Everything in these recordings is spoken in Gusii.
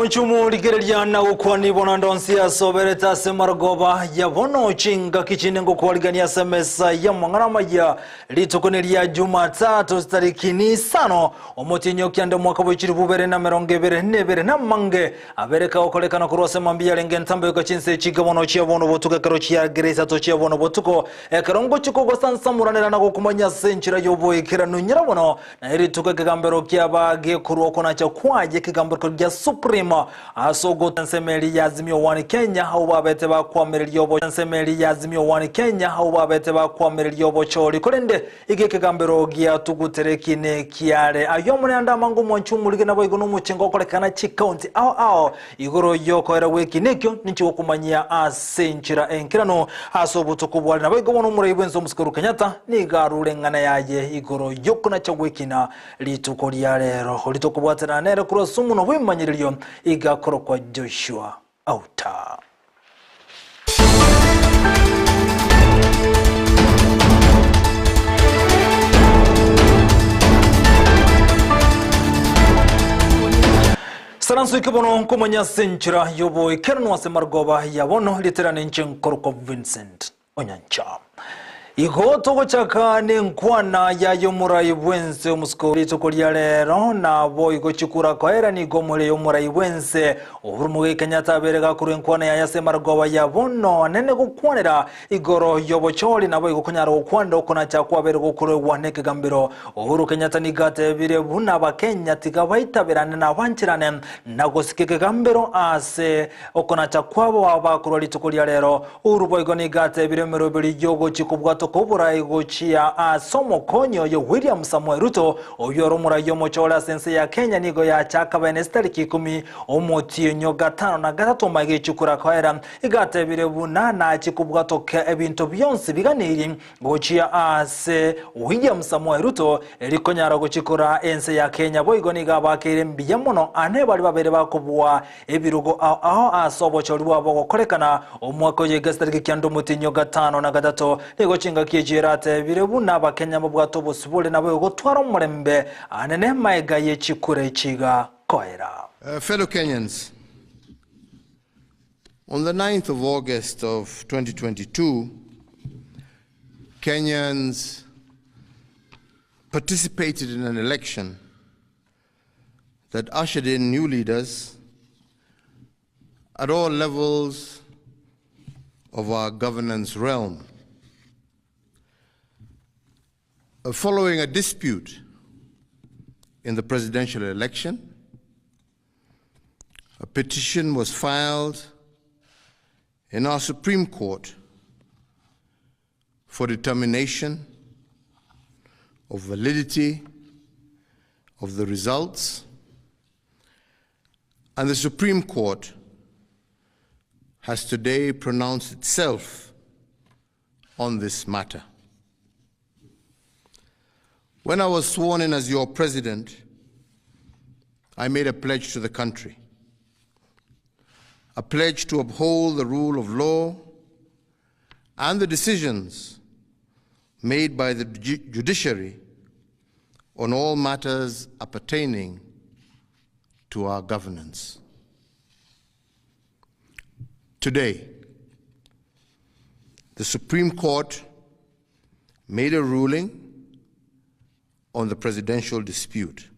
Mwanchumu rigereria na gokwania bono ndonsi asoberete ase marogoba ya bono chingaki chinde ngokwarigania ase emesa y'amang'ana amaya. Rituko ni ria Jumatatu tariki ni isano omotienyi o kianda omwaka bwe chilifu bibere na emerongo ebere na ebere na amange abere kagokorekana korwa ase mambia yarenge entambe goika chinsa echi bono chia bono botuko ekero chiagera isato chia bono botuko ekero ngochia kogosansamoranera na gokomanya ase enchera y'oboikeranu nyira bono. Naye rituko ekegambero kiaba gekorwa okonacha kwaye ekegambero gia Supreme ase ogotensa emeri ya Azimio One Kenya abwo babete bakwamereria obo emeri ya Azimio One Kenya abwo babete bakwamereria obochori korende iga ekegambero giatugutere ekine kiare ayio omonene amange omwanchi omorige naboigo nomochengo okorekana chikaunti ao ao igoro yokoera gw'ekina ekio ninche gokomanyia ase enchera enkeranu ase obotuko bware naboigo bono omorai bwense omosike Uhuru Kenyatta nigo arure eng'ana yaye igoro yokonacha gw'ekina rituko ria rero ritokobwaterana nere korwa ase omonwa bw'emanyererio iga akorokwa Joshua Auta. Saranso ike bono nkomanya ase enchera y'oboikeranu ase marogoba ya bono riterane inche nkorokwa Vincent Onyancha. Igo togochaka nenkwana yaye omorai bwense omosuko rituko ria rero nabo igo chikura koera nigo omore y'omorai bwense Uhuru Muigai Kenyatta abere gakorwa enkwana yaye ase marogoba ya bono nene gokwanera igoro y'obochori nabo igo konyara gokwanera okonacha kwabere gokorwegwa nekegambero Uhuru Kenyatta nigo atebire buna abakenya tiga baitaberane na bancherane na gosika ekegambero ase okonacha kwabo abakorwa rituko ria rero. Uhuru boigo nigo atebire emeroberi y'ogochia kobwatoka oborai gochia ase omokonyi oye William Samoei Ruto oyio ore omorai omochore ase ense ya Kenya nigo yachaka bene chitariki ikomi omotienyi o gatano na gatato maiga echukura koera. Igo atebire buna nachie kobwatoka ebinto bionsi biganeirie gochia ase William Samoei Ruto erikonyara gochikora ense ya Kenya boigo nigo abakeire mbuya mono ane baria babere bakobua ebirogo ao ao ase obochori bwabo gokorekana omwaka oyo iga chitariki kianda omotienyi o gatano na gatato nigo chingaki echi eratebire buna abakenya babwate obosibore nabo gotwara omorembe anene maega ye chikura echi iga koera. Fellow Kenyans, on the 9th of August of 2022, Kenyans participated in an election that ushered in new leaders at all levels of our governance realm. Following a dispute in the presidential election, a petition was filed in our Supreme Court for determination of validity of the results, and the Supreme Court has today pronounced itself on this matter. When I was sworn in as your president, I made a pledge to the country, a pledge to uphold the rule of law and the decisions made by the judiciary on all matters appertaining to our governance. Today, the Supreme Court made a ruling on the presidential dispute,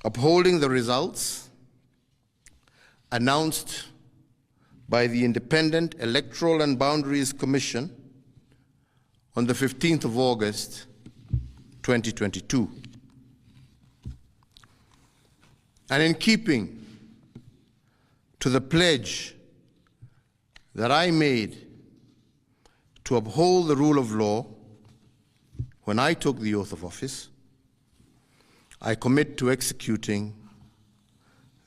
upholding the results announced by the Independent Electoral and Boundaries Commission on the 15th of August, 2022. And in keeping to the pledge that I made to uphold the rule of law when I took the oath of office, I commit to executing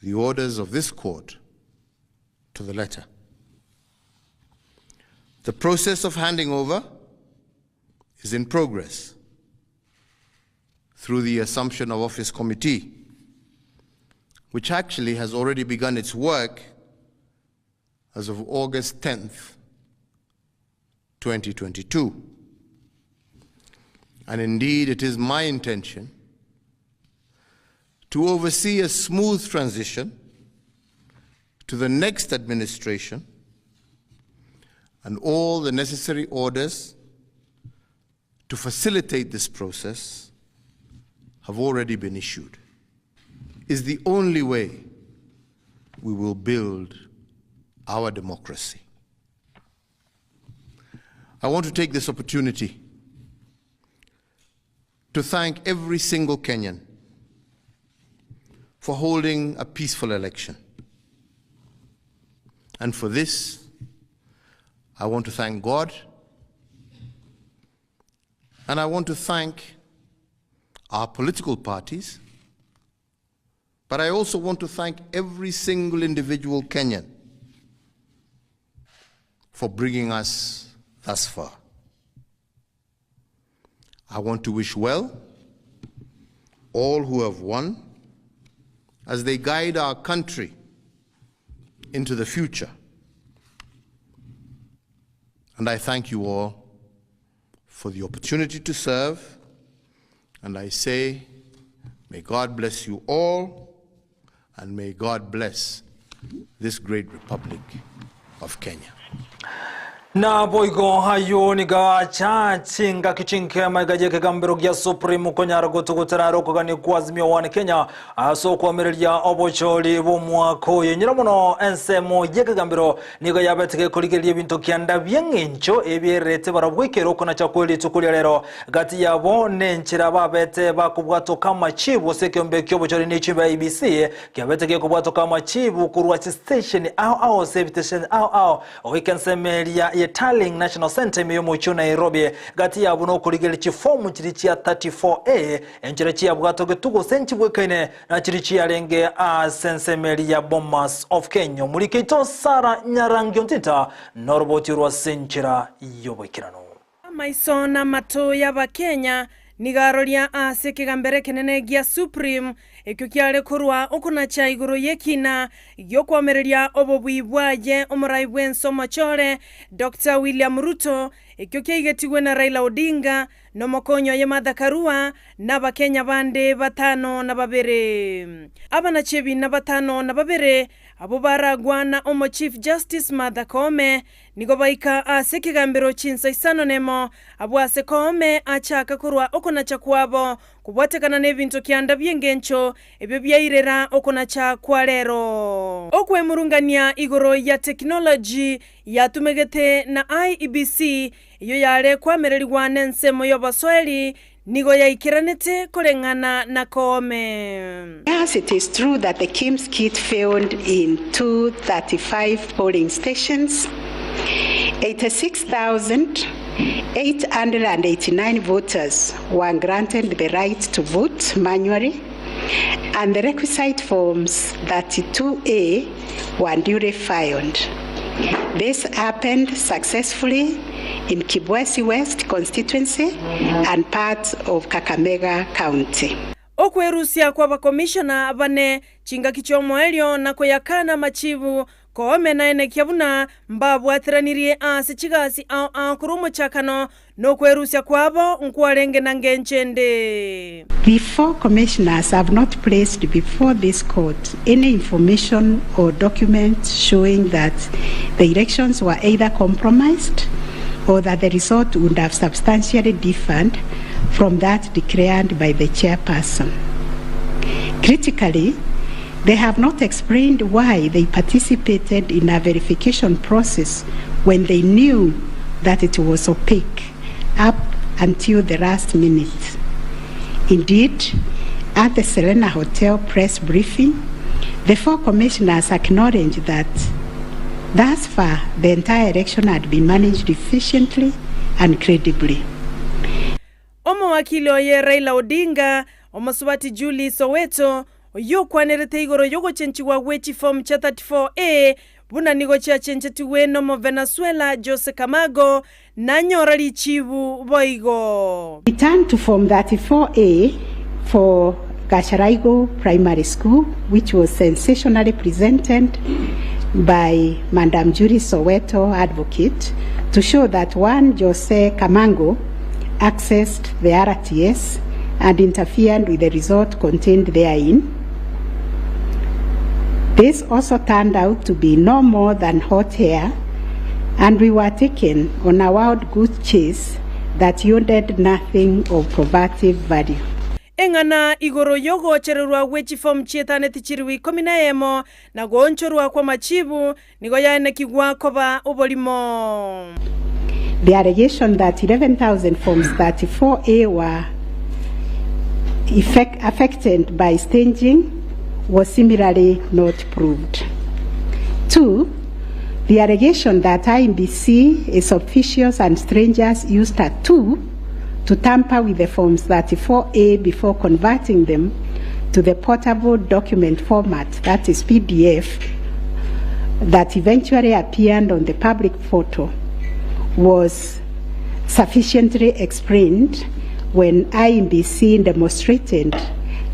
the orders of this court to the letter. The process of handing over is in progress through the Assumption of Office Committee, which actually has already begun its work as of August 10th, 2022. And indeed, it is my intention To oversee a smooth transition to the next administration and all the necessary orders to facilitate this process have already been issued. Is the only way we will build our democracy. I want to take this opportunity to thank every single Kenyan for holding a peaceful election. And for this, I want to thank God and I want to thank our political parties, but I also want to thank every single individual Kenyan for bringing us thus far. I want to wish well all who have won as they guide our country into the future. And I thank you all for the opportunity to serve. And I say, may God bless you all, and may God bless this great republic of Kenya. Naboigo ayio nigo acha chingaki chinkema iga y'ekegambero gia Supreme konyara gotugutera are okogania kwa Azimio One Kenya ase okwamereria obochori bw'omwaka oyo. Nyira mono ensemo y'ekegambero nigo yabete gekorigereria ebinto kianda bi'eng'encho ebiererete barabwo ekero okonacha kwe rituko ria rero. Gati yabo nenchera babete bakobwatoka amachibu ase ekeombe ki'obochori ne chimbe IEBC kiabete gekobwatoka amachibu korwa chistation ao ao ase ebitesheni ao ao Goika ensemo eria ye Tallying National Centre ime y'omochie o Nairobi, gati yabo nokorigereria chifomu chiria chia 34A, enchera chiabwatogetwe gose nchibwekaine na chiria chiarenge ase ensemo eria ya Bomas of Kenya. Omoriki oito Sarah Nyarangi Ontita noroboti orwo ase enchera y'oboikeranu. Amaiso na amato y'Abakenya nigo aroria ase ekegambero ekenene gia Supreme Ekio kiare korwa okonacha igoro y'ekina gi'okwamereria obobui bwaye omorai bw'ense omochore, Doctor William Ruto, ekio kiaigetigwe na Raila Odinga, na omokonyi oye Martha Karua, na Abakenya bande batano na babere. Abanachi ebina batano na babere abwo baragwa na omo Chief Justice Martha Koome Nigo baika ase ekegambero chinsa isano nemo, abwo ase Koome achaka korwa okonacha kwabo, kobwatekana n'ebinto kianda bi'engencho ebio biairera okonacha kwa rero. Okwemurungania igoro ya tekinoloji yatumegete na IEBC eyio yare kwamererigwa n'ensemo y'obosoeri nigo yaikeranete koreng'ana na Koome. Yes, it is true that the KIMS kit failed in 235 polling stations. 86,889 voters were granted the right to vote manually and the requisite forms 32A were duly filed. This happened successfully in Kibwezi West constituency and parts of Kakamega County. Okwerusia kw'abakomishona bane chingaki chi'omoerio na koyakana amachibu Koome naenekia buna mbabwateranirie ase chigasi ao ao korwa omochakano, na okwerusia kwabo nkwarenge na ngencho ende. The four commissioners have not placed before this court any information or document showing that the elections were either compromised or that the result would have substantially differed from that declared by the chairperson. Critically, they have not explained why they participated in a verification process when they knew that it was opaque up until the last minute. Indeed, at the Serena Hotel press briefing, the four commissioners acknowledged that thus far the entire election had been managed efficiently and credibly. Omowakili oye Raila Odinga, omosubati Julie Soweto, oyio okwanerete igoro y'ogochenchigwa gwe chifomu chia 34A buna nigo chiachenchetigwe n'Omovenezuela Jose Camargo, nanyora richibu boigo. Return to Form 34A for Gacharaigo Primary School which was sensationally presented by Madam Julie Soweto Advocate to show that one Jose Camango accessed the RTS and interfered with the result contained therein. This also turned out to be no more than hot air and we were taken on a wild goose chase that yielded nothing of probative value. Eng'ana igoro y'ogochererwa gwe chifomu chietaneti chiribu ikomi na eyemo, na goonchorwa kw'amachibu, nigo yaenekigwa koba oborimo. The allegation that 11,000 forms 34A were effect, affected by staging was similarly not proved. 2. The allegation that IEBC is officials and strangers used a tool to tamper with the forms 34A before converting them to the portable document format, that is PDF, that eventually appeared on the public photo was sufficiently explained when IEBC demonstrated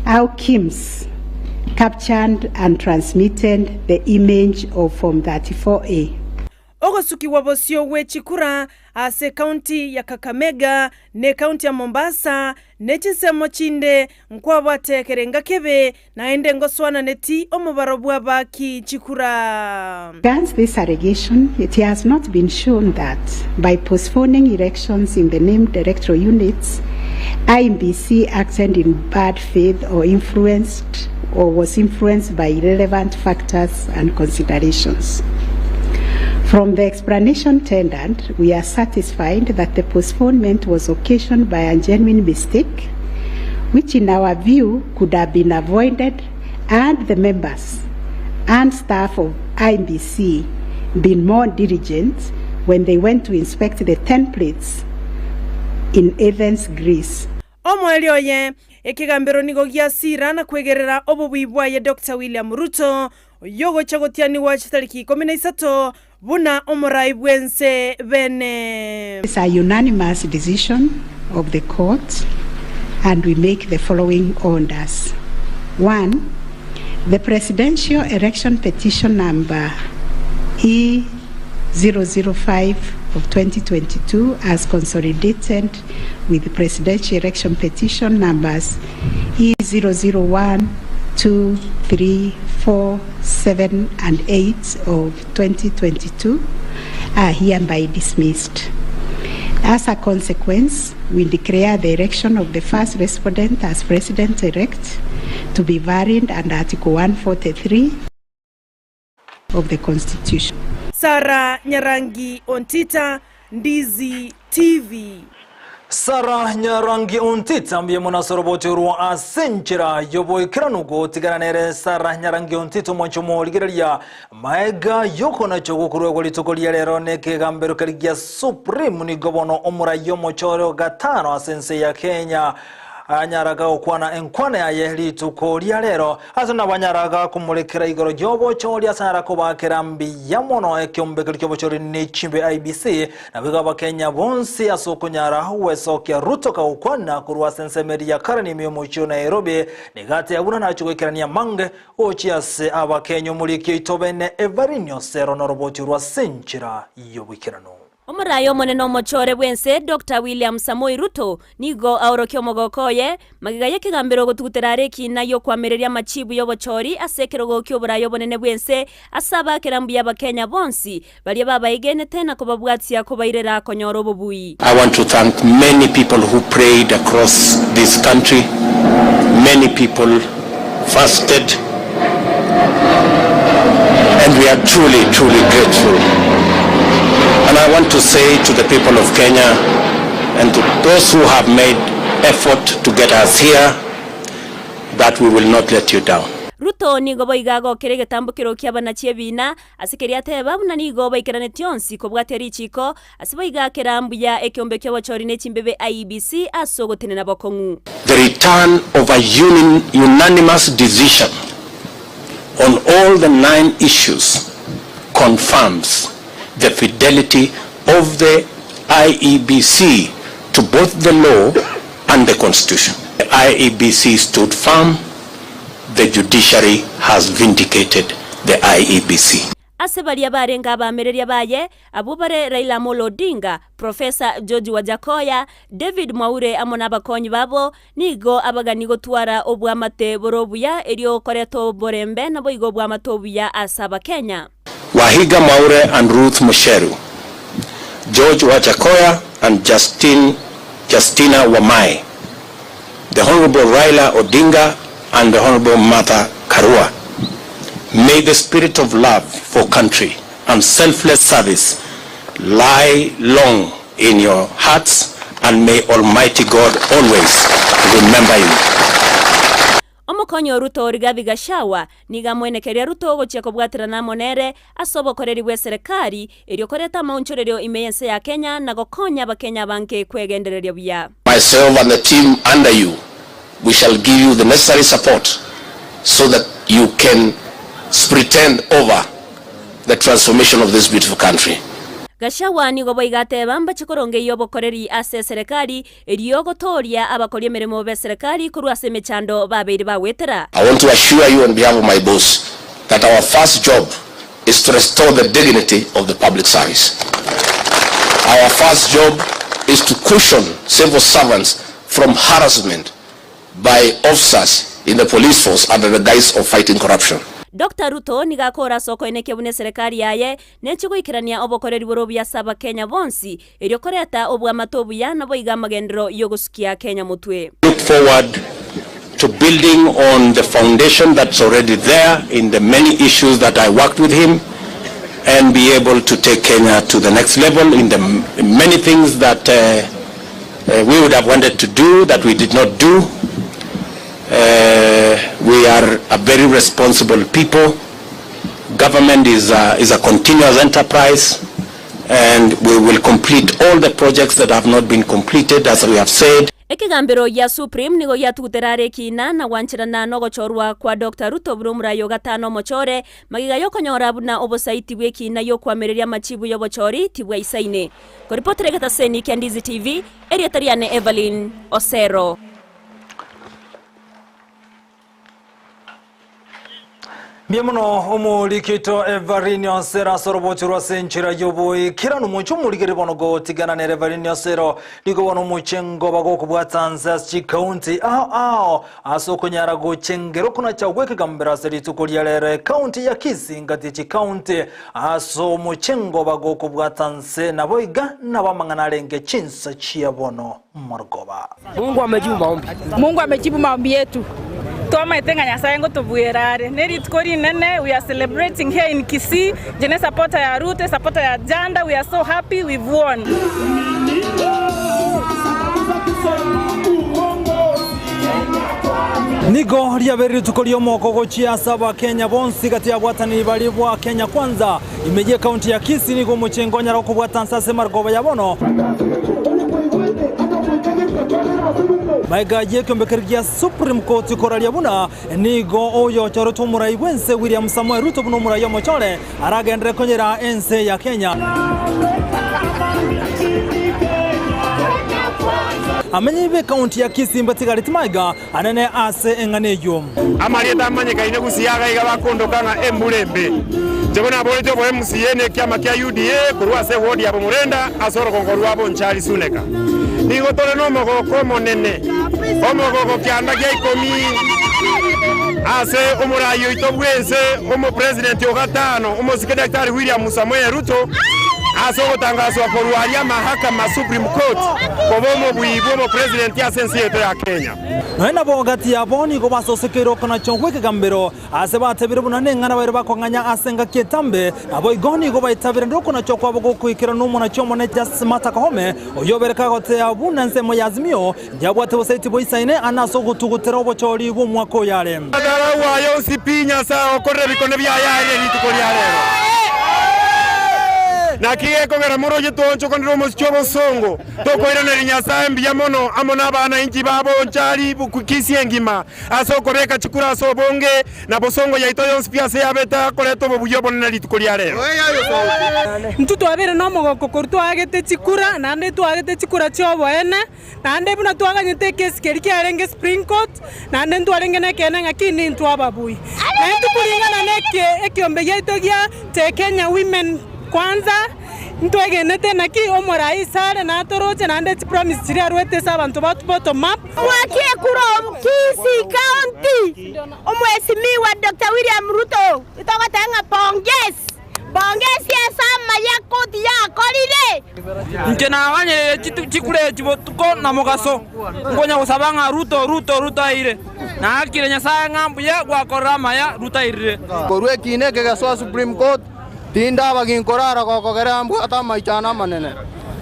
how KIMS captured and transmitted the image of Form 34A. Ogosukigwa bosio gwe chikura ase ekaunti ya Kakamega, na ekaunti ya Mombasa, ne chinsemo chinde nkwabwate ekerenga kebe, naende ngosoananeti omobaro bw'abaaki chikura. Against this allegation, it has not been shown that by postponing elections in the named electoral units, IEBC acted in bad faith or influenced or was influenced by irrelevant factors and considerations. From the explanation tendered, we are satisfied that the postponement was occasioned by a genuine mistake, which in our view could have been avoided had the members and staff of IEBC been more diligent when they went to inspect the templates in Athens, Greece. Omoerio oye, ekegambero nigo giasira na kwegerera obobui bwaye Doctor William Ruto, oyio ogocha gotianigwa chitariki ikomi na isato buna omorai bw'ense bene. It's a unanimous decision of the court and we make the following orders. One, the presidential election petition number E005 of 2022 as consolidated with the presidential election petition numbers E001, 2, 3, 4, 7 and 8 of 2022 are hereby dismissed. As a consequence, we declare the election of the first respondent as president-elect to be valid under Article 143 of the Constitution. Sarah Nyarangi Ontita, Ndizi TV. Sarah Nyarangi Ontita mbuya mono ase oroboti orwo ase enchera y'oboikeranu gotigana nere Sarah Nyarangi Ontita omwancho omorigereria maega y'okonacha ogokoruegwa rituko ria rero nekegambero keria gia Supreme nigo bono omorai omochore o gatano ase ense ya Kenya Anyaraga gokwana enkwana yaye rituko ria rero, ase nabanyaraga komorekera igoro y'obochori ase anyara kobakera mbuya mono ekeombe keria ki'obochori ne chimbe IEBC, naboigo abakenya bonsi ase okonyara gwesokia Ruto kagokwana korwa ase ensemo eria ya Karen ime y'omochie o Nairobi nigo ateba buna nache goikerania amange gochia ase abakenya omoriki oito bene Everine Osero noroboti orwa ase enchera y'oboikeranu. Omoraia omonene omochore bw'ense Doctor William Samoei Ruto nigo aorokia omogoko oye magega y'ekegambero ogotugutera are ekiina gi'okoamereria amachibu y'obochori ase ekerogo ki'oboraia obonene bw'ense ase abakera mbuya abakenya bonsi baria babaegenete na kobabwatia kobairera konyora obobui. I want to thank many people who prayed across this country, many people fasted and we are truly, truly grateful. And I want to say to the people of Kenya and to those who have made effort to get us here that we will not let you down. Ruto nigo boigo agokera egetambokero ki'abanachi ebiina ase keria ateba buna nigo baikeranetie onsi kobwatia richiiko ase boigo akera mbuya ekeombe ki'obochori ne chimbebe IEBC ase ogotenena bokong'u. The return of a unanimous decision on all the nine issues confirms the fidelity of the IEBC to both the law and the constitution. The IEBC stood firm, the judiciary has vindicated the IEBC. Ase baria barenge abaamereria baye, abwo bare Raila Amolo Odinga, Professor George Wajackoyah, David Mwaure amo nabakonyi babo, nigo abagani gotwara obwamate bore obuya erio koreta oborembe naboigo obwamate obuya ase Abakenya. Wahiga Mwaure and Ruth Mucheru, George Wajackoyah and Justine Justina Wamae, the Honourable Raila Odinga and the Honourable Martha Karua. May the spirit of love for country and selfless service lie long in your hearts and may Almighty God always remember you. Omokonyi o Ruto Rigathi Gachagua nigo amoenekeria Ruto ogochia kobwaterana amo nere ase obokoreri bw'eserekari erio koreta amaonchorerio ime y'ense ya Kenya na gokonya abakenya abange kwegendereria buya. Myself and the team under you, we shall give you the necessary support so that you can spritend over the transformation of this beautiful country. Gachagua nigo boigo ateba mbache korongeyia obokoreri ase eserekari erio gotooria abakori emeremo b'eserekari korwa ase emechando babeire bagwetera. I want to assure you on behalf of my boss that our first job is to restore the dignity of the public service. Our first job is to cushion civil servants from harassment by officers in the police force under the guise of fighting corruption. Doctor Ruto nigo akora ase okoenekia buna eserekari yaye neche goikerania obokoreri bore obuya ase abakenya bonsi erio koreta obwamate obuya naboigo amagenderero yogosukia Kenya motwe. Look forward to building on the foundation that's already there in the many issues that I worked with him and be able to take Kenya to the next level in the many things that we would have wanted to do that we did not do. We are a very responsible people. Government is a, is a continuous enterprise and we will complete all the projects that have not been completed as we have said. Ekegambero gia Supreme nigo giatugutera are ekina na gwancherana nogochorwa kwa Doctor Ruto buna omorai o gatano omochore, magega yokonyora buna obosaiti bw'ekina gi'okoamereria amachibu y'obochori tibwaisaine. Koripotera egetaseni kia Ndizi TV, erieta riane Evelyn Osero. Mbuya mono omoriki oito Everine Osero ase orobocho rwa ase enchera y'oboikeranu. Moche omorigeri bono gotigana nere Everine Osero nigo bono omochengo bagokobwata nse ase chikaunti ao ao ase okonyara gochengera okonacha gw'ekegambero ase rituko ria rero ekaunti ya Kisii ngati chikaunti ase omochengo bagokobwata nse nabo iga nabo amang'ana arenge chinsa chia bono morogoba. Mungu amejibu maombi. Mungu amejibu maombi yetu. Twamaete ng'a Nyasaye ngotobuera are ne rituko rinene, we are celebrating here in Kisii, inche ne supporter ya Ruto, supporter ya Janda, we are so happy we've won. Nigo riabeire rituko ri'omoko gochia ase Abakenya bonsi gati y'abwataniri baria bwa Kenya Kwanza ime y'ekaunti ya Kisii nigo omochengo onyara okobwata nse ase marogoba ya bono. Magega y'ekiombekeri gia Supreme Court koraria buna nigo oyochoretwe omorai bw'ense William Samoei Ruto buna omorai omochore aragenderere konyera ense ya Kenya. Amenyi b'ekaunti ya Kisii mbatigareti magega anene ase eng'ana eyio. Amarieta amanyekaine gusii iga iga bakondoka ng'a embura embe. Inche bono naboretie obo MCA na ekiama kia UDA korwa ase eward ya Bomorenda ase orogongo rwa Bonchari Suneka. Nigo tore nomogoko omonene, omogoko kianda gia ikomi ase omorai oito bw'ense omopresident o gatano omosike Daktari William Samoei Ruto ase ogotangaswa korwa aria Mahakama Supreme Court koba omobui bw'omopresident ase ense yaito ya Kenya. Nonya nabo gati yabo nigo basosekeire okonacha gw'ekegambero, aase batebire buna neng'ana baire bakong'anya ase engaki etambe, naboigo nigo baitaberende okonacha kwabo gokoikerana n'omonachi omonene Justice Martha Koome, oyio obere kagotea buna ensemo ya Azimio yabwate bosaiti boisaine ane ase ogotugutera obochori bw'omwaka oyo are. Amarau aye onsi pi Nyasae okorire ebikone biaye aire rituko ria rero. Naki gekogera moroche twaonchokanire omosike obosongo, tokoiraneria Nyasae mbuya mono amo nabanainchi ba bonchari bw'Kisii engima ase okobeka chikura ase obonge, na bosongo yaito yonsi pi ase yabete akoreta obobuya obonene rituko ria rero. Intwe twabeire nomogoko korwa twaagete chikura, naende twaagete chikura chi'oboene, naende buna twaganyete ekesi keria kiarenge Supreme Court, naende ntwarenge nekeene ng'a ki nintwe ababui. Na intwe kuringana na ekiombe giaito gia The Kenya Women Kwanza, ntwegenete naki omorais are natoroche naende chipromise chiria arwete ase abanto ba bottom up. Mwaki ekura o Kisii County, Omwesimigwa Doctor William Ruto, togoteba ng'a pongezi, pongezi ase amaya koti yakorire. Inche nabanyereire chikura echi botuko na mogaso, nkonya gosaba ng'a Ruto, Ruto, Ruto aire. Naakire Nyasae ng'a mbuya gwakorire amaya, Ruto airire. Korwa ekiina eke gesoa Supreme Court, tindaba ginkorara gokogera mbwate amaichano amanene.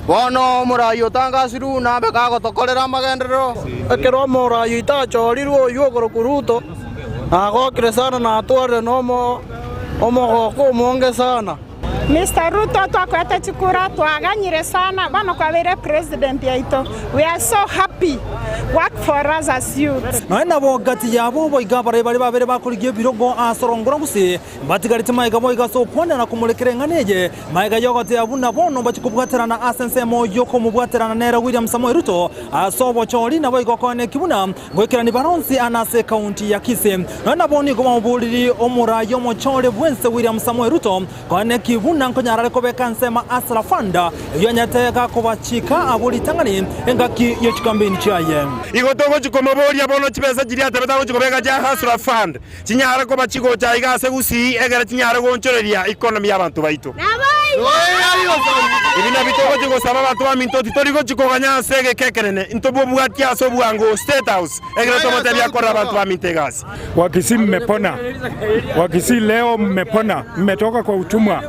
Bono omoraai otangasirwe nabe kagotokorera amagenderero. Ekero omoraai oito achorirwe oyio okorokwa Ruto, nagokire sana na atwarire nomogoko omonge sana. Mister Ruto twakoete chikura twaganyire sana bono kwabeire president yaito we are so happy work for us as youths. Nonya nabo gati yabo boigo abarai baria babere bakorigia ebirogo ase orongora gose mbatigarete magega boigo ase okwana na komorekera eng'ana eye magega y'ogoteeba buna bono mbachie kobwaterana ase ensemo y'okomobwaterana nere William Samoei Ruto ase obochori naboigo koeneki buna Goikerania baronsi ane ase ekaunti ya Kisii. Nonya nabo nigo bamoboriri omoraai omochore bwense William Samoei Ruto koeneki buna nkonyara are kobeka ensemo ase Lafanda eyio anyete gakobachika abwo ritang'ani engaki ye chikampeini chiaye. Igo togochia komoboria bono chibesa chiria atebete agochia kobeka chia Hustler Fund chinyare koba chigocha iga ase Gusii egere chinyare goonchoreria economy y'abanto baito. Ebi nabio togochia gosaba abanto baminto titori gochia koganya ase egeka ekenene, intobobwatie ase obwango State House egere tomotebie akorere abanto baminto egasi. Wakisii mmepona, Wakisii leo mmepona, mmetoka kwa utumwa.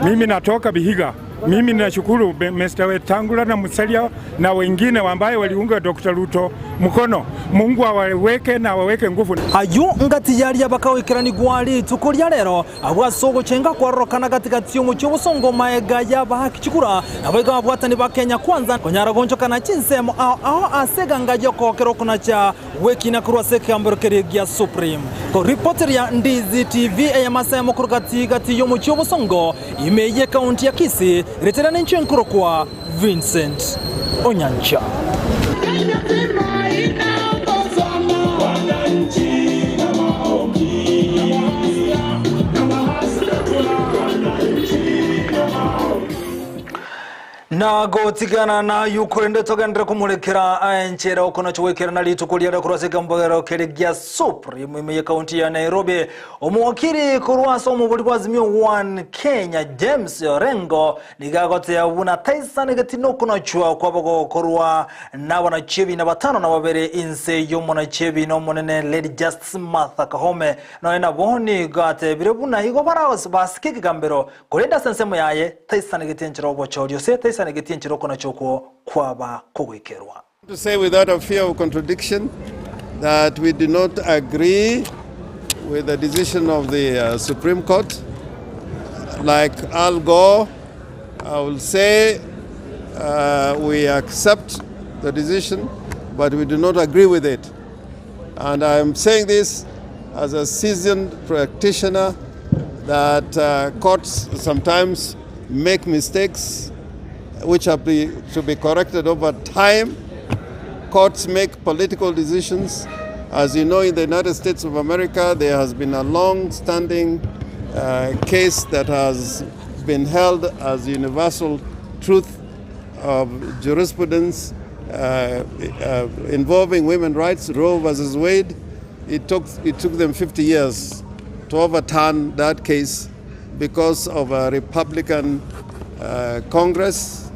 Mimi natoka Vihiga. Mimi ninashukuru Mr. Wetangula na Musalia na wengine ambaye waliunga Dr. Ruto mkono. Mungu awaweke na awaweke nguvu. Ayio ngati yaria bakagoikeranigwa rituko ria rero, abwo ase ogochenga kwarorokana gati-gati y'omochie obosongo maega y'abaaki chikura, naboigo ababwatani ba Kenya Kwanza konyara gonchokana chinsemo ao ao ase eganga y'okookera okonacha gw'ekina korwa ase ekegambero keria gia Supreme. Koripoteria Ndizi TV ey'amasemo korwa gati-gati y'omochie obosongo Ime y'ekaunti ya Kisii, retera ninche nkorokwa Vincent Onyancha. Na gotigana nayo korende togenderere komorekera enchera okonacha goikerana rituko riare korwa ase ekembogero keria gia Supreme ime y'ekaunti ya Nairobi. Omowakiri korwa ase omobori bwa Azimio One Kenya James Orengo nigo agoteeba buna taisanegeti nokonachwa kwabo gokorwa nabanachi batano na babere inse y'omonachi omonene Lady Justice Martha Koome. Nonya nabo nigo atebire buna igo basike ekegambero korende ase ensemo yaye taisanegeti enchera obochori ose taisanegeti enchera okonacha okwo kwaba kogoikerwa. To say without a fear of contradiction that we do not agree with the decision of the uh, Supreme Court. Like Al Gore, I will say uh, we accept the decision, but we do not agree with it. And I am saying this as a seasoned practitioner that uh, courts sometimes make mistakes which are be, to be corrected over time. Courts make political decisions. As you know, in the United States of America, there has been a long standing uh, case that has been held as universal truth of jurisprudence uh, uh, involving women rights, Roe versus Wade. It took, it took them 50 years to overturn that case because of a Republican Congress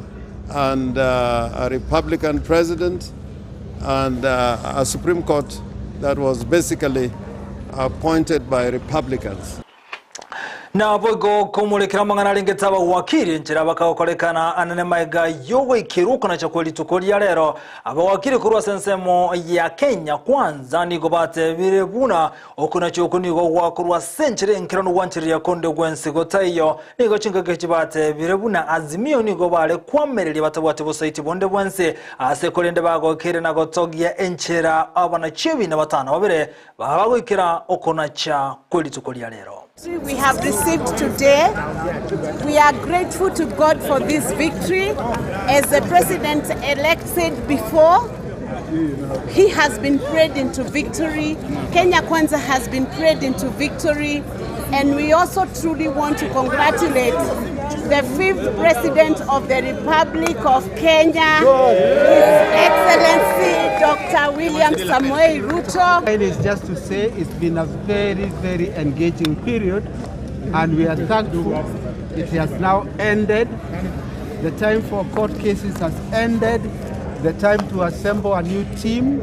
and a Republican president and a Supreme Court that was basically appointed by Republicans. Naboigo komorekera amang'ana arengete abawakiri enchera bakagokorekana anene maega y'ogoikerwa okonacha kwe rituko ria rero. Abawakiri korwa ase ensemo ya Kenya Kwanza nigo batebire buna okonacha oko nigo gwakorwa ase enchera enkeranu gwanchereria konde gwensi gotaiyo. Nigo chingaki echi batebire buna Azimio nigo bare kwamereria batabwati bosaiti bonde bwensi ase korende bagokeire na gotogia enchera abanachiebi na batano babere bagoikera okonacha kwe rituko ria rero. We have received today. We are grateful to God for this victory. As the president elect said before, he has been prayed into victory. Kenya Kwanza has been prayed into victory. And we also truly want to congratulate the fifth president of the Republic of Kenya, His Excellency Dr. William Samoei Ruto. It is just to say it's been a very, very engaging period, and we are thankful it has now ended. The time for court cases has ended. The time to assemble a new team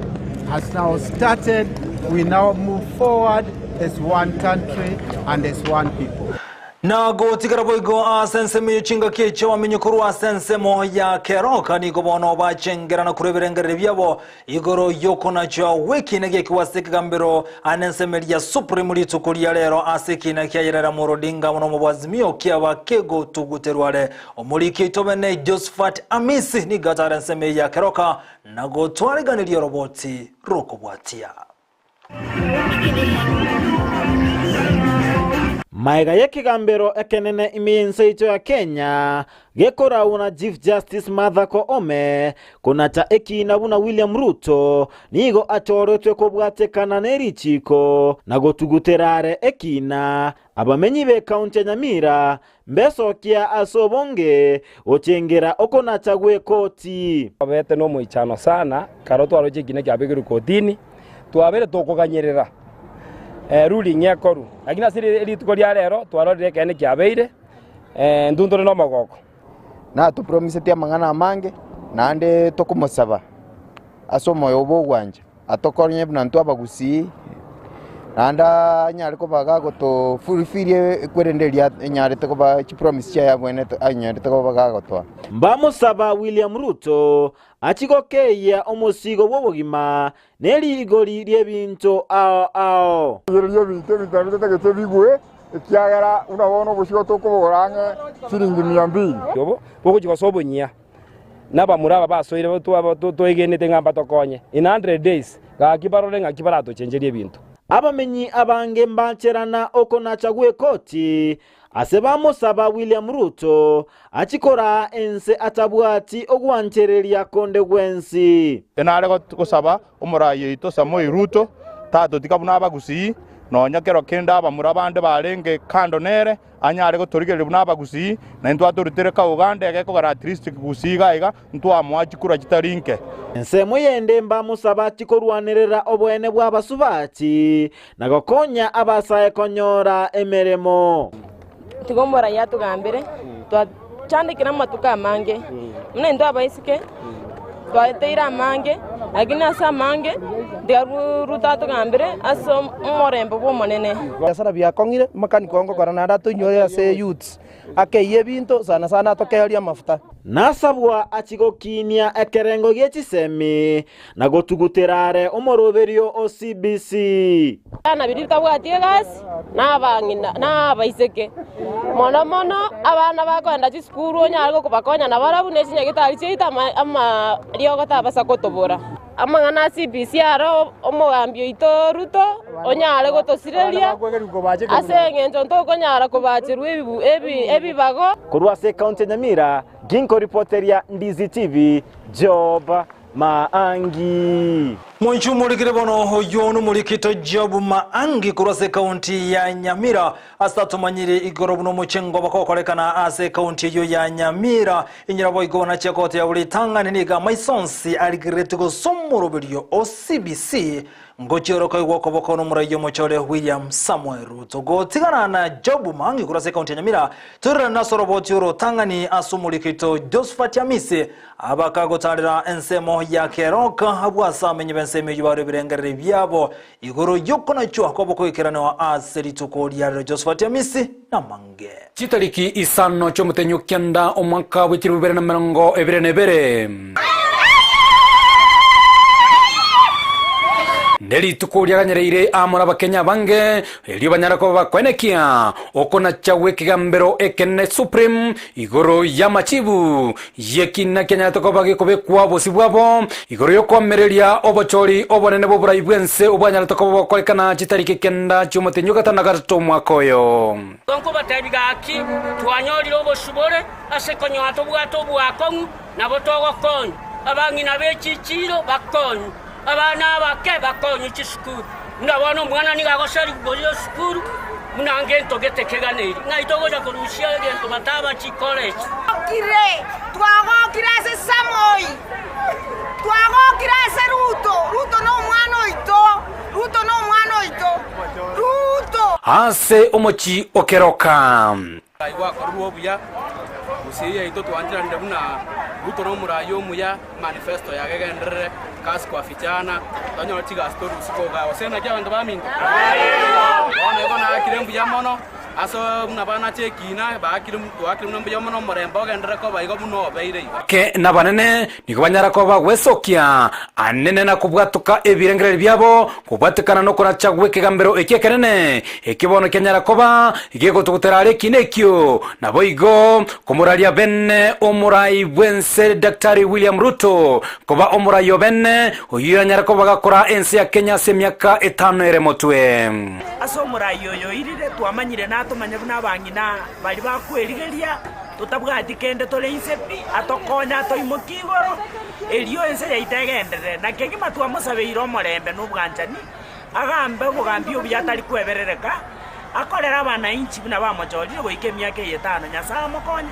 has now started. We now move forward as one country and as one people. Na gotigara boigo ase ensemo eye chingaki echio bamenye korwa ase ensemo ya Keroka nigo bono bachengerana korwa ebirengererio biabo igoro y'okonacha gw'ekiina giakiwa ase ekegambero ane ensemo eria ya Supreme rituko ria rero ase ekiina kia Raila Amolo Odinga amo nomo bw'Azimio kiaba kegotuguterwa are omoriki oito bene Josephat Amisi nigo atare ensemo eye ya Keroka na gotwareganeria oroboti rokobwatia. Magega y'ekegambero ekenene ime y'ense yaito ya Kenya gekoragwa na Chief Justice Martha Koome konacha ekiina buna William Ruto nigo achoretwe kobwatekana nerichiko na gotugutera are ekiina abamenyi b'ekaunti ya Nyamira mbesokia ase obonge gochengera okonacha gw'ekoti. Twabete nomoichano sana karo twaroche ekina kiabekirwe kotini, twabere tokoganyerera ruling ekoru, lakini ase rituko ria rero twarorire ekeene kiabeire, intwe ntore nomogoko. Natopromisetie amang'ana amange, naende tokomosaba ase omoyo obo ogwancha, atokonye buna intwe abagusii, naende anyare koba gagotofulfilia ekwerende eria enyarete koba chipromise chiaye abwenerete anyarete koba gagotoa. Mbamosaba William Ruto achie gokeyia omosigo bw'obogima ne rigori ri'ebinto ao ao. Rigereria ebinto ebitari totagete bigwe, ekiagera buna bono obosio tokobogora ang'e chiringi mia mbili. Obo bogochia gosoa obonyia, na abamura aba basoire twegenete ng'a mbatokonye in 100 days, gaki barore ng'aki baratochencherie ebinto. Abamenyi abange mbancherana okonacha gw'ekoti ase bamosaba William Ruto achie koraa ense atabwati ogwanchereria konde gwensi. Nare gosaba omorai oito Samoei Ruto tatotiga buna abagusii, nonya kero kende abamura bande barenge kando nere, anyare gotorigereria buna abagusii, na intwe atorutere ka Uganda egekogera at least gusii iga iga ntwamoa chikura chitari inke. Ensemo yende mbamosaba chikorwanerera oboene bw'abasubati, na gokonya abasae konyora emeremo. Tiga omoraia atogambere, twachandekire amatuko amange, buna intwe abaiseke twaeteire amange, lakini ase amange tiga Ruto atogambere ase omorembe bw'Omonene. Ebiasara biakong'ire, makanika ngokora naende atoinyore ase youths, akeyie ebinto sana sana atokeerie amafuta. Nasabwa achie gokinia ekerengo gie chisemi na gotugutera are omoroberio o CBC. Abana biria bitabwati egasi, na abang'ina, na abaiseke, mono mono abana bakoenda chisukuru onyare gokobakonya nabarabwo ne chinyagitari chiaito ama amariogo tabasa gotobora. Amang'ana a CBC aro omogambi oito Ruto onyare gotosireria ase eng'encho ntokonyara kobacherwa ebibu ebi ebibago. Korwa ase ekaunti ya Nyamira, ginkoripoteria Ndizi TV, Job Maangi. Moinche omorikire bono oyio nomorikito Job Maangi korwa ase ekaunti ya Nyamira ase atomanyire igoro buna omochengo bakokorekana ase ekaunti eyio ya Nyamira. Inyora boigo nachia goteba buna ritang'ani nigo amaiso onsi arigereretie gose omoroberio o CBC ngochioroka igwa okoboko nomoraia omochore William Samoei Ruto. Gotigana na Job Maangi korwa ase ekaunti ya Nyamira toirerane ase oroboti orotang'ani ase omorikito Josephat Amisi Abakagotaarera ensemo ya Keroka abwo ase amenyi b'ense. b'ensemo eyio barwe ebirengererio biabo igoro y'okonachwa kwabo koikeranwa ase rituko ria rero. Josephat Amisi namange. Chitariki isano chi'omotenyi o kianda omwaka bwe chilifu bibere na emerongo ebere na ebere. Nerituko riaganyereire amo nabakenya abange, erio banyare koba bakoenekia okonacha gw'ekegambero ekenene Supreme igoro y'amachibu y'ekina kianyarete koba gekobekwa bosio bwabo igoro y'okoamereria obochori obonene bw'oborai bw'ense obwanyarete koba bokorekana chitariki kenda chi'omotenyi o gatano na gatato omwaka oyo. Nkobateebia gaki, twanyorire obosibore ase konyora tobwate oboakong'u, nabo togokonywa. Abang'ina be chichiiro bakonywe, abana abake bakonywe chisukuru. Buna bono omwana nigo agoserigwa gochia esukuru buna ngento gete keganeiri. Ng'ai togocha korusia egento bataba chikoleji? Twagokire, twagokire ase Samoi, twagokire ase Ruto, Ruto nomwana oito, Ruto nomwana oito, Ruto. Ase omochie o Keroka. Omorai gwakorerwe obuya, gose yaito twancheranire buna Ruto nomorai omuya, manifesto yake egenderere, kazi kwa vijana, tonyore chigasi torusie kogaa gose naki abanto baminto? Bono igo naakire mbuya mono ase buna banache ekina baakire twaakire buna mbuya mono omorembe ogenderere koba igo buna obeire iga. Ake nabanene nigo banyara koba bagwesokia anene na kobwatoka ebirengererio biabo, kobwatekana nokoracha gw'ekegambero ekio ekenene, ekio bono kianyara koba gegotugutera are ekiina ekio, naboigo komoraria bene omorai bw'ense Daktari William Ruto koba omorai o bene, oyio anyare koba gakora ense ya Kenya ase emiaka etano ere motwe. Ase omorai oyo oirire, twamanyire natomanye buna abang'ina baria bakwerigeria, totabwati kende tore inse pi, atokonye atoimokie igoro, erio ense yaito egenderere. Na kegima twamosabeire omorembe na obwanchani, agambe obogambi obuya atari kweberereka, akorere abanainchi buna bamochorire goika emiaka eye etano. Nyasae amokonye,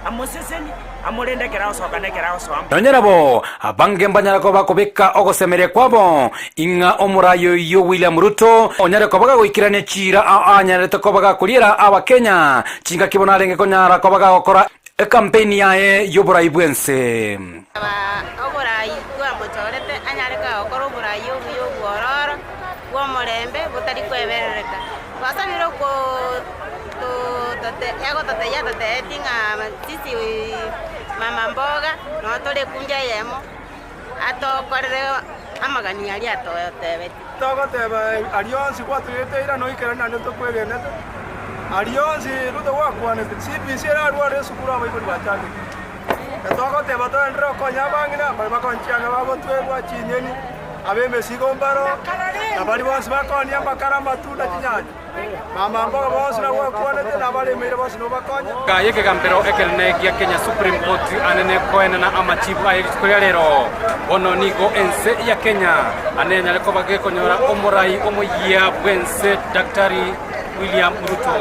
amosesenie, amorende ekero agosoka na ekero agosoa. Nonya nabo, abange mbanyare koba bakobeka ogosemeria kwabo ing'a omorai oyio William Ruto onyare koba gagoikerania chiira aanyarete koba gakoriera Abakenya chingaki bono arenge konyara koba gagokora ekampeini yaye y'oborai bw'ense. Oborai bwamochorete anyare kogokora oborai obuya obwororo bw'omorembe botari kweberereka. Twasabire oko egototebia atotebetie ng'a sisi mama mboga noo tore ekunja eyemo atokorere amagani aria atotebetie. Togoteba aria onsi gwatoirete eira noikeranie naende tokwegenete, aria onsi Ruto gwakwanete, CBC erarware esukuru abaibori bachandeke. Togoteba togenderere gokonya abang'ina baria bakonya chianga bagotwerwa chinyeni, ab'emesigo mbaro, na baria bonsi bakonia amakara, amatunda, chinyanya. Mama mboga bonsi nabwo bakwanete, na abaremeire bonsi nobakonye. Aya ekegambero ekenene gia Kenya Supreme Court anene koenana amachibu aye rituko ria rero. Bono nigo ense ya Kenya ane yanyare koba gekonyora omorai omoyia bw'ense Daktari William Ruto.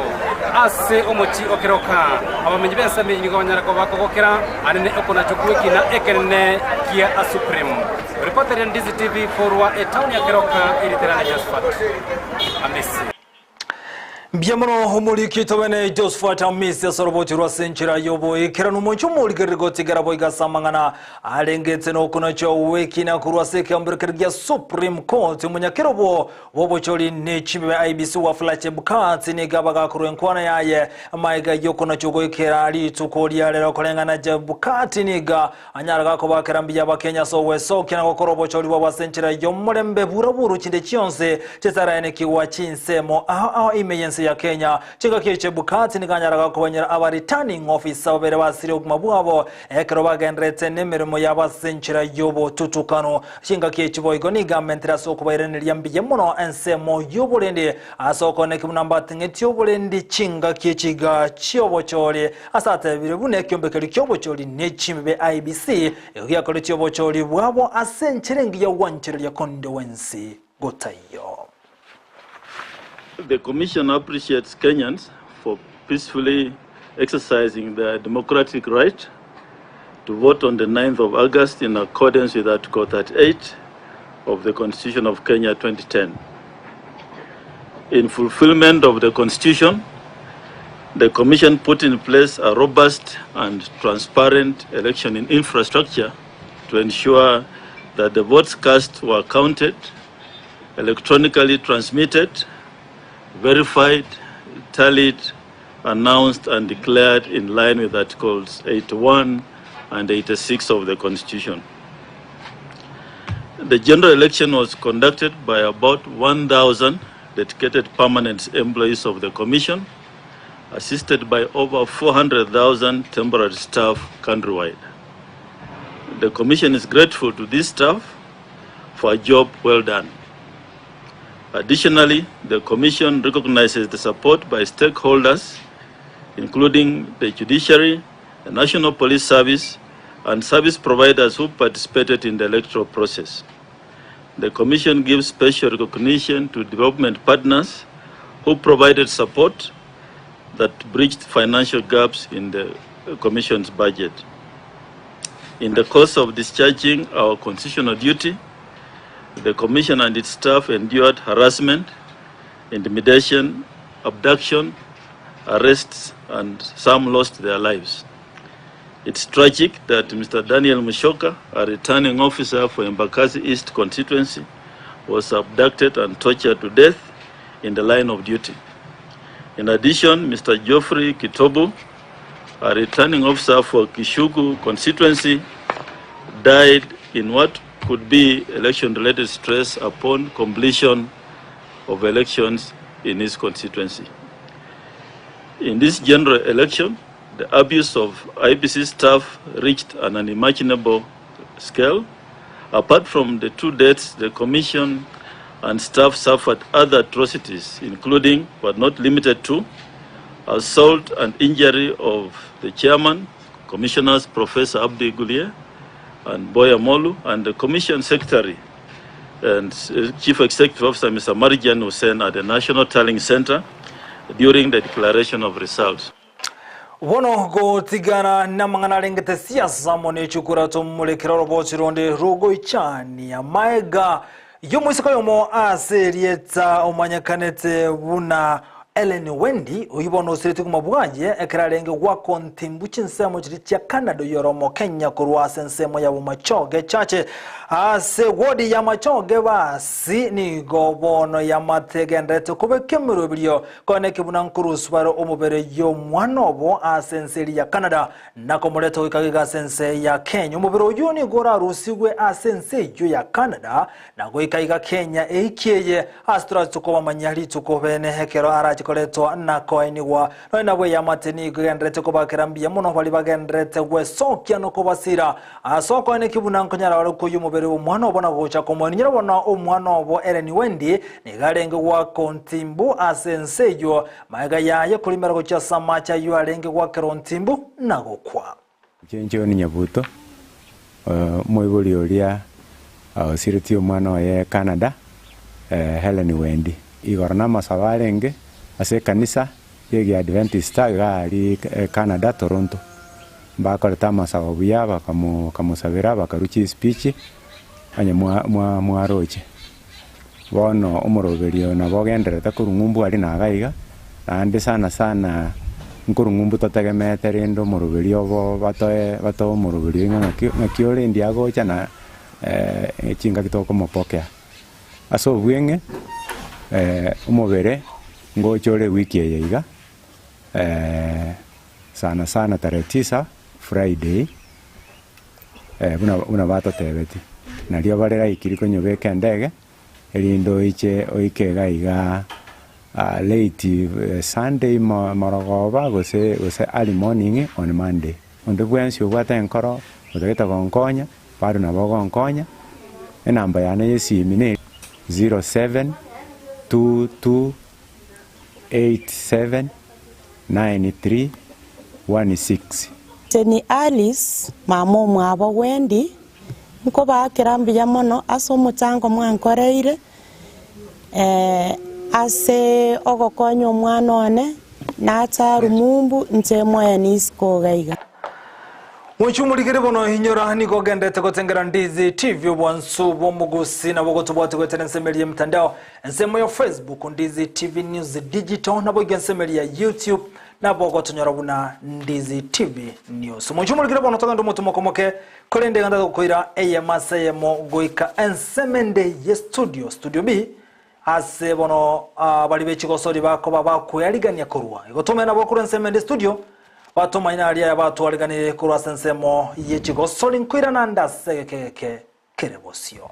Ase omochie o Keroka, abamenyi b'ensemo eyio nigo banyare koba bakogokera anene okonachwa gw'ekina ekenene gia Supreme. Reporter Ndizi TV korwa etaoni ya Keroka, erieta riane Josephat Amisi. Mbuya mono omoriki oito bene Josephat Amisi ase orobochi rwa ase enchera y'oboikeranu omonche omorigereri gotigera boigo ase amang'ana arengete nokonacha gw'ekina korwa ase ekeambero keria gia Supreme Court omonyakerobo bw'obochori ne chimbe IEBC Wafula Chebukati nigo abagakorwa enkwana yaye amaiga y'okonacha goikera rituko ria rero koreng'ana Chebukati nigo anyare gakobakera mbuya Abakenya ase ogwesokia na gokora obochori bwabo ase enchera y'omorembe buraburu chinde chionsi chisaraenekigwa chinsemo ao ao ime y'ense ya Kenya. Chingaki echi Chebukati nigo anyare gakobanyera aba returning officer babere basirie obogima bwabo ekero bagendererete nemeremo yabo ase enchera y'obotutukanu. Chingaki echi boigo nigo amentire ase okobairaneria mbuya mono ensemo y'oborendi ase okooneki buna mbating'etie oborendi chingaki echi iga chi'obochori ase atebire buna ekiombe keria ki'obochori ne chimbe IEBC igo giakoretie obochori bwabo ase enchera engiya gwanchereria konde gwensi gotaiyo. The Commission appreciates Kenyans for peacefully exercising their democratic right to vote on the 9th of August in accordance with Article 38 of the Constitution of Kenya 2010. In fulfillment of the Constitution, the Commission put in place a robust and transparent election infrastructure to ensure that the votes cast were counted, electronically transmitted, verified, tallied, announced and declared in line with Articles 81 and 86 of the Constitution. The general election was conducted by about 1,000 dedicated permanent employees of the Commission, assisted by over 400,000 temporary staff countrywide. The Commission is grateful to this staff for a job well done. Additionally, the Commission recognizes the support by stakeholders, including the judiciary, the National Police Service, and service providers who participated in the electoral process. The Commission gives special recognition to development partners who provided support that bridged financial gaps in the Commission's budget. In the course of discharging our constitutional duty, the Commission and its staff endured harassment, intimidation, abduction, arrests, and some lost their lives. It's tragic that Mr. Daniel Mushoka, a returning officer for Embakasi East constituency, was abducted and tortured to death in the line of duty. In addition, Mr. Geoffrey Kitobu, a returning officer for Kishugu constituency, died in what could be election-related stress upon completion of elections in his constituency. In this general election, the abuse of IEBC staff reached an unimaginable scale. Apart from the two deaths, the commission and staff suffered other atrocities, including, but not limited to, assault and injury of the chairman, commissioners Professor Abdi Guliye and Boya Molu, and the commission secretary and Chief Executive Officer Mr. Marjan Hussein at the National Tallying Center during the declaration of results. Bono gotigana namang'ana arengete siasa amo ne chikura tomorekera orobochi ronde rogoichania maega yomoisiko yomo ase erieta omanyekanete buna Ellen Wendy oyu bono osirete komobwaye ekero arenge gwaka ntimbu chinsemo chiri chia Canada yoromo Kenya korwa ase ensemo ya Bomachoge Chache ase wodi ya Machoge basi nigo bono yamategenderete kobeka emeroberio kone kebuna nkorusubaro omobere y'omwana obo ase ense eri ya Canada nakomoreta goika giga ase ense ya Kenya omobere oyu nigo orarusigwe ase ense eywo ya Canada na goika iga Kenya eikieye ase torache kobamanya rituko bene ekero arachikoretwa na koenigwa noe nabwo eyamate nigo egenderete kobakera mbuya mono bari bagenderete gwesokia nokobasira ase okoene kibuna nkonyara bare koyia omobere omwana obo na gocha komoeninyera bono omwana obo Ellen Wendy nigo arenge gwaka ontimbu ase ense eywo maega yaye korimera gochia ase amache aywo arenge gwakera ontimbu na gokwa. Inche John Nyabuto, omoibori oria osiretie omwana oye Canada, Hellen Wendi. Igoro namasabo arenge ase ekanisa y'Egiadventist iga aria Canada, Toronto. Mbakorete amasabo buya bakamosabera bakarua chispeech onye mwaroche. Bono omoroberio nabo ogendererete korwa ng'umbu aria na iga iga, naende sana sana nkorwa ng'umbu totegemete rende omoroberio obo batoe batoe omoroberio ng'a ng'aki ng'aki ore ndi agocha na chingaki tokomopokea. Ase obweng'e omobere ngocha ore ewiki eye iga sana sana tarehe tisa Friday buna buna batotebetie. Nario bare laikiri konyobeka endege erinde oiche oike iga igaa late Sunday morogoba gose gose early morning on Monday. Onde bwensi obwate enkoro otagete gonkonya bado nabo ogonkonya, enamba yane ya esimi ne 0722879316. Inche ni Alice, mama omwabo Wendy, nkobaakera mbuya mono ase omochango mwankoreire ase ogokonya omwana one, nacha Lumumbu inche moeni isiko iga iga. Mochumorigere bono inyora nigo ogendete gotengera Ndizi TV obwansu bw'omogusi nabo gotobwate goetera ensemo eria y'emitandao ensemo ya Facebook Ndizi TV News Digital nabo iga ensemo eria ya YouTube. Nabo ogotonyora buna Ndizi TV News. Omochie omorikire bono togende omotumo omoke, korende iga ntagokoira eyemo ase eyemo goika ensemo ende ye studio, studio B, ase bono baria be chigosori bakoba bakwearigania korwa. Igo tomanye nabo korwa ensemo ende studio, batomanye naria aya batwariganirie korwa ase ensemo ye chigosori nkoirana nde ase egeke egeke kere bosio.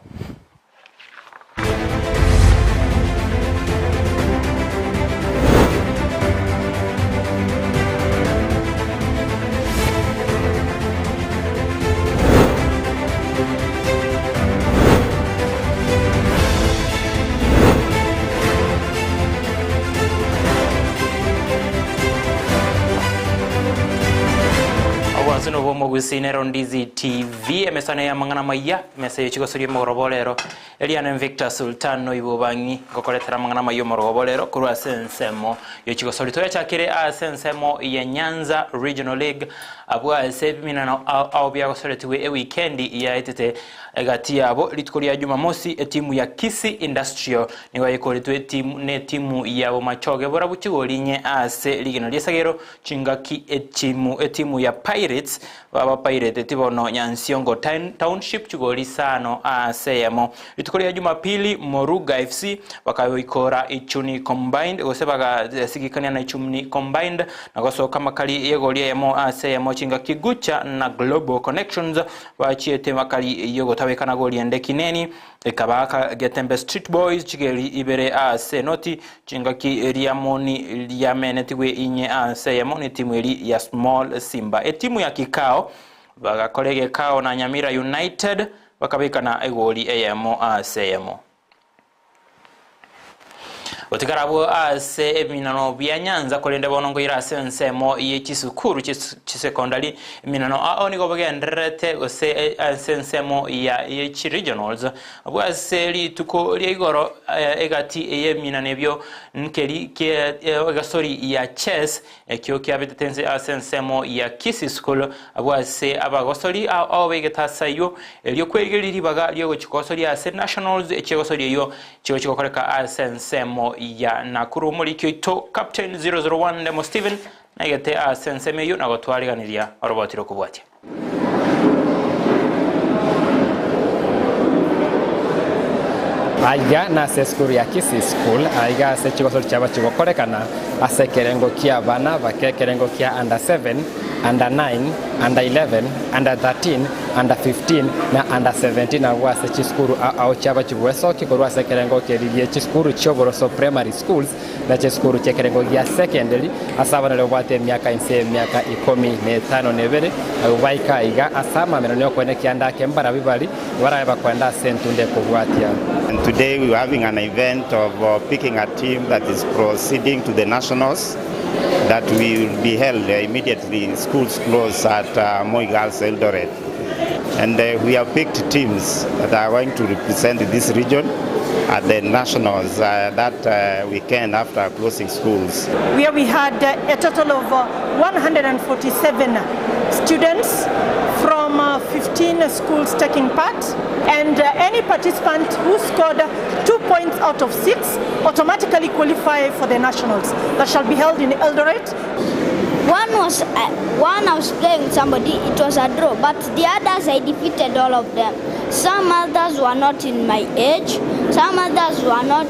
Obwansu nobwo omogusii nero Ndizi TV emesano y'amang'ana amaya emesa y'echigosoria omogoroba orero Eliane Victor Sultan noibo obang'i ngokoretera amang'ana amaya omorogoba orero korwa ase ensemo y'echigosori toyachakire ase ensemo ya Nyanza Regional League abwo ase ebiminano ao ao biagosoretigwe ewikendi yaetete Egati yabo rituko ria Jumamosi etimu ya Kisii Industrial nigo yaikoretwe etimu netimu ya Bomachoge borabu chigori inye ase rigena ri'esagero chingaki etimu etimu ya Pirates baba Pirate bono Nyansiongo Township chigori isano ase eyemo. Rituko ria Jumapili Moruga FC bakayoikora Ichuni Combined gose bagasigikania na Ichuni Combined na gosoka amakari y'egori eyemo ase eyemo chingaki Gucha na Global Connections Bachiete makari y'ogotabekana goriende kineni, ekabaaka Getembe Street Boys chigeri ibere ase enoti, chingaki riamoni riamenetigwe inye ase eyemo netimu eri ya Small Simba. Etimu ya Kikao bagakora egekao na Nyamira United bakabekana egori eyemo ase eyemo. Gotigara abwo ase ebiminano bia Nyanza, korende bono nkoira ase ensemo ye chisukuru chisekondari, eminano ao nigo bagendererete gose ase ensemo ya ye chiregionals. Abwo ase rituko ria igoro egati y'eminano ebio nkeri kie egasori ya chess Ekio kiabetete inse ase ensemo ya Kisii School, abwo ase abagosori ao baigete ase ayio, erio kwerigereria ribaga riogochia kogosoria ase Nationals echi'egosoria eyio chigochia gokoreka ase ensemo ya Nakuru. Omoriki oito Captain 001 Ndemo Stephen naigete ase ensemo eyio na gotwariganiria oroboti rokobwatia. Aiga nase esukuru ya Kisii School, aiga ase chigosori chiabo chigokorekana ase ekerengo kia abana bake ekerengo kia under 7, under 9, under 11, under 13, under 15 na under 17 abwo ase chisukuru ao ao chiabo chigwesokia korwa ase ekerengo keria gie chisukuru chioboroso primary schools na chisukuru chi'ekerengo gia secondary ase abana baria babwate emiaka inse y'emiaka ikomi na etano na ebere, abwo baika aiga ase amamera nokoenda ekianda ake mbarabwo bari barabe bakoenda ase entunda ekobwatia. And today we were having an event of picking a team that is proceeding to the nationals that will be held immediately schools close at Moi Girls Eldoret. And we have picked teams that are going to represent this region at the nationals that weekend after closing schools. Where we had a total of 147 students from 15 schools taking part, and any participant who scored 2 points out of 6 automatically qualify for the nationals that shall be held in Eldoret. One was one I was playing with somebody, it was a draw, but the others I defeated all of them. Some others were not in my age, some others were not,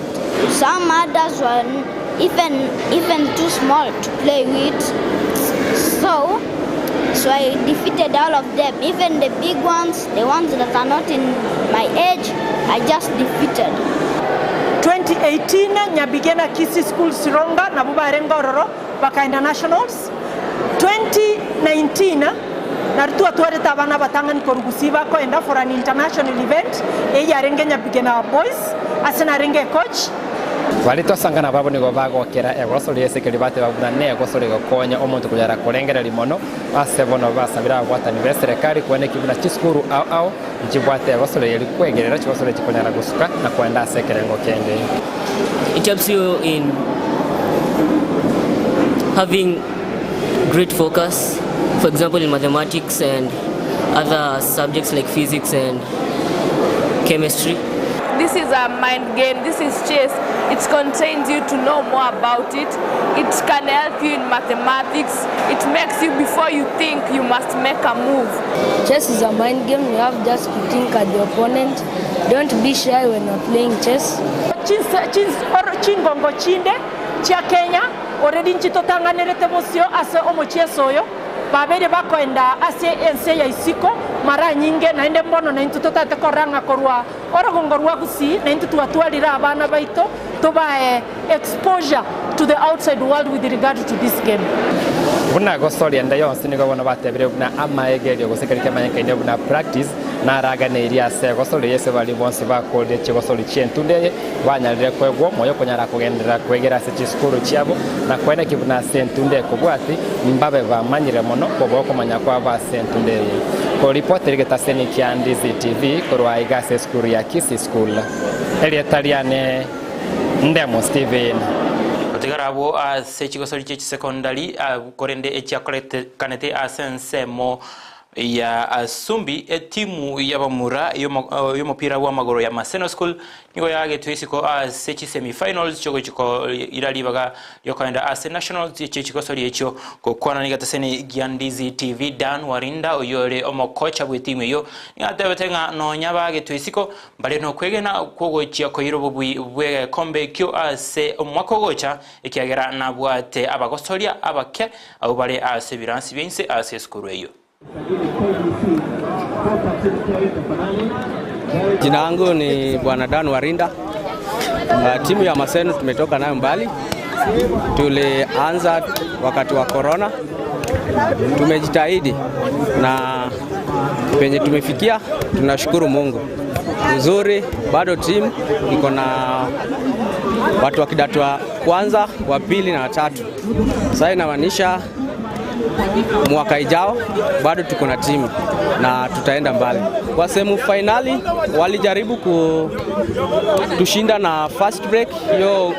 some others were even, even too small to play with. So, so I defeated all of them, even the big ones, the ones that are not in my age, I just defeated. 2018 Nyabigena Kisii School Sironga nabwo barenge ororo bakaenda nationals 2019 nario twatwarete abana abatang'ani korwa Gusii bakoenda for an international event eyio yarenge Nyabigena Boys ase narenge ecoach. Baria twasangana barabwo nigo bagokera egoso ri'ense keria bateba buna negoso rigokonya omonto konyara korengereria mono. Ase bono basabire ababwatani b'eserekari koenekia buna chisukuru ao ao nchibwate egoso riria rikwegerera chigoso riria chikonyara gosuka na koenda ase ekerengo kende. It helps you in having great focus, for example in mathematics and other subjects like physics and chemistry. This is a mind game, this is chess. It contains you to know more about it, it can help you in mathematics, it makes you before you think you must make a move. Chess is a mind game, you have just to think at the opponent, don't be shy when you're playing chess. Chingongo chinde chia Kenya already nchitotang'anerete bosio ase omochieso oyo, babeire bakoenda ase ense ya isiko mara nyinge, naende mbono naintwe totagete korora ng'a korwa orogongo rwa Gusii naintwe twatwarire abana baito tobae exposure to the outside world with regard to this game. Buna gosoria ende yonsi nigo bono batebire buna amaegerio gose keria kemanyekaine buna practice naraganeirie ase egosoria eye ase baria bonsi bakorire chigosori chi'entunda eye banyarire koegwa omoyo konyara kogenderera kwegera ase chisukuru chiabo na koeneki buna ase entunda ekobwati mbabe bamanyire mono kobua okomanya kwabo ase entunda eye. Koripotera egetaseni kia Ndizi TV korwa aiga ase esukuru ya Kisii School. Erieta riane Ndemo Stephen. Gotigara abwo ase chigosori chie chisekondari, korende echiakorekanete ase ensemo ya Sumbi, etimu y'abamura y'omopira bw'amagoro ya Maseno School nigo yaagetwe isiko ase chisemi-finals chiogochia koira ribaga riokoenda ase nationals echio chigosori echio gokwana negetaseni gia Ndizi TV Dan Warinda oyio ore omokocha bw'etimu eyio nigo atebete ng'a nonya baagetwe isiko Mbare nokwegena kw'ogochia koira obobui bw'egekombe ekio ase omwaka ogocha, ekiagera nabwate abagosoria abake abwo bare ase ebiransi bia inse ase esukuru eyio. Jina langu ni Bwana Dan Warinda. Timu ya Maseno tumetoka nayo mbali. Tulianza wakati wa corona, tumejitahidi na penye tumefikia tunashukuru Mungu. Uzuri bado timu iko na watu wa kidato wa kwanza, wa pili na watatu. Sasa inamaanisha mwaka ijao bado tuko na timu na tutaenda mbali. Kwa sehemu fainali walijaribu kutushinda na fast break, hiyo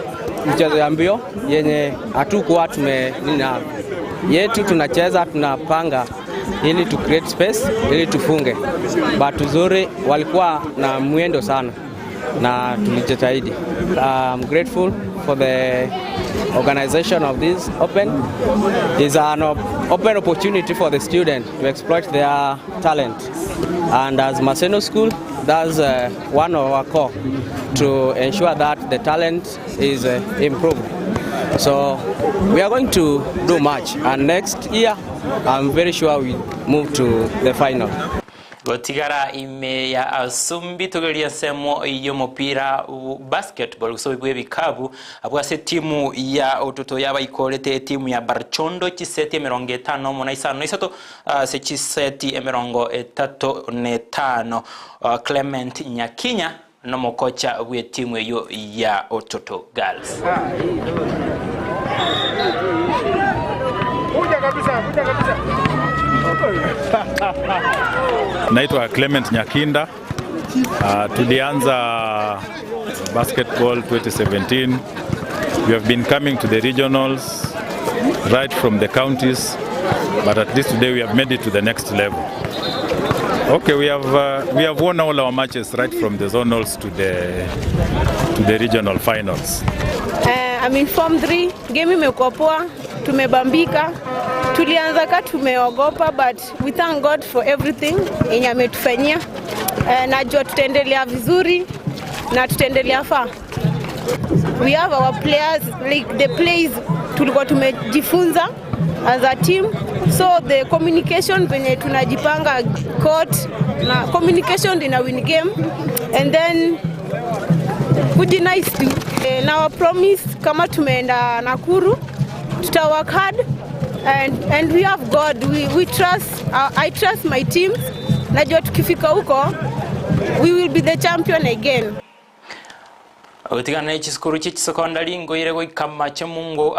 mchezo ya mbio yenye hatukuwa tume nina yetu, tunacheza tunapanga ili tu create space ili tufunge, but uzuri walikuwa na mwendo sana na tulijitahidi. I'm grateful for the organization of this open. Is an open opportunity for the student to exploit their talent. And as Maseno School, that's one of our core to ensure that the talent is improved. So we are going to do much, and next year I'm very sure we move to the final. Gotigara ime ya Asumbi togererie ensemo y'omopira basketball gose bw'ebikabu abwo ase etimu ya Ototo yabaikorete etimu ya Barchondo chiseti emerongo etano omo na isano na isato ase chiseti emerongo etato na etano. Clement Nyakinya nomokocha bw'etimu eyio ya Ototo Girls. Naitwa Clement Nyakinda. Tulianza basketball 2017. We have been coming to the regionals right from the counties, but at least today we have made it to the next level. Okay, we have won all our matches right from the zonals to the regional finals. I'm in form 3. Game imekuwa poa, tumebambika. Tulianza ka tumeogopa but we thank God for everything yenye ametufanyia. Najua tutaendelea vizuri na tutaendelea far. We have our players like the plays tulikuwa tumejifunza as a team, so the communication venye tunajipanga court na communication ina win game and then kujinice tu. Na wa promise kama tumeenda Nakuru tuta work hard and we have God. We trust, I trust my teams. Najua tukifika huko we will be the champion again. Gotigana ne chisukuru chie chisokondari ngoire goika mache mungo.